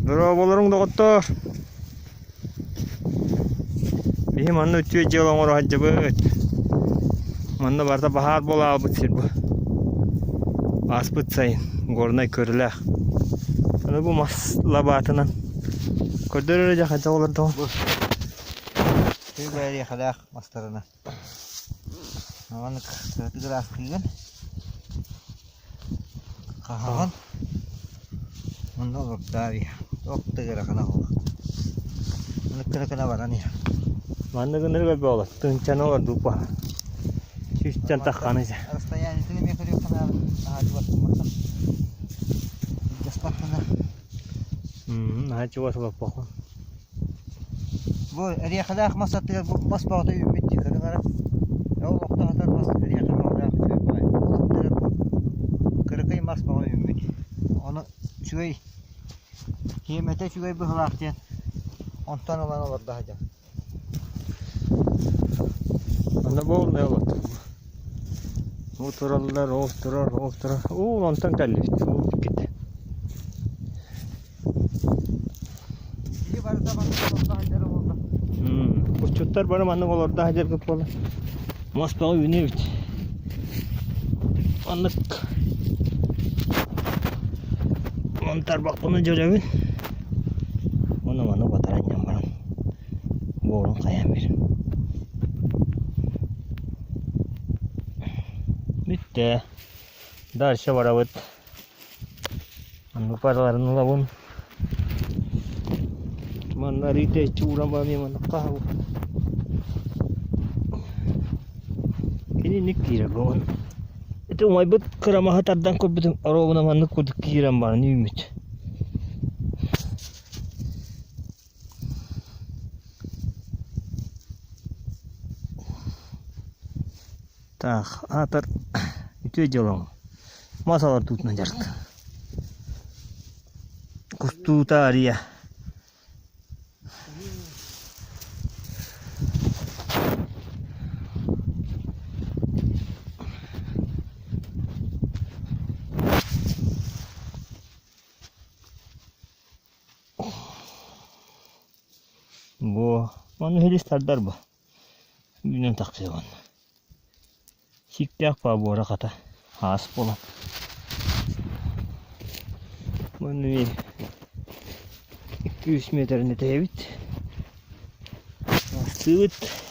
Дорооболоруҥ, доҕоттоор! Биһи манна үтүө дьыала оҥоро сылдьабыт. Манна барыта баһаар буола хаалбыт сир бу. Ааспыт сайын Горнай Көрүлээх. Аны бу мас лабаатынан көрдөр эрэ дьэ хайдах олордоҕун. Бу тыы бэриэхэлээх мастарынан. Маннык кыратык ыраастыыгын. Хаһаҕын онно олордоор иһэ туох да ыарахана суох маннык гына-гына баран иһэ Маннык гынар буолар тыһыынчаны олордуу баһа сүүстэн тахханы дьэ Расстояниетын эмиэ көрүөххэ наада наһаа чугас гыммакка былдьаспат гына наһаа чугас олорбоккун Бу эриэхэлээх мас аттыгар бу мас бөҕөтө үүммүт дии көрүҥ эрэ. Ол охтоһутар мас эриэхэ бөҕөлөөх үчүгэй баҕайы. Ол аттыгар бу кыракый мас бөҕө үүммүт. Ону үчүгэй тиэмэтэ үчүгэй быһыылаах диэн онтон ылан олордо сылдьар. Онно буолла олордо. Ол тураллар, ол турар, ол турар. Уу, онтон кэллибит. Ол иккитэ. Киһи барыта маннык олордо сылдьар буолла. Кусчуттар бары маннык олордо сылдьаргыт буолла. Мас бөҕө үүнүө эбит. Маннык тарбахпын дьөлөбүн. Уонна маны батаран ньан баран буорун хайаан бир. Бүттэ. Дальше барабыт. Оннук барыларын ылабын. Манна арыый тэйиччи ууран баран маннык хаһабын. Кининник киирэр буолан. Ити умайбыт кырамаһы тардан көрбүтүм оруобуна маннык курдук киирэн баран үүммүт. Таах, аатар үтүө дьыалаҥ мас олордуутунан дьарыктан. Кустуута арыйа. Бу маны хилис тардар бу. Үүнэн тахсыаҕын. Сиктээх буора хата аас буолан. Маны 200 метрини тэйэбит. Астыыбыт.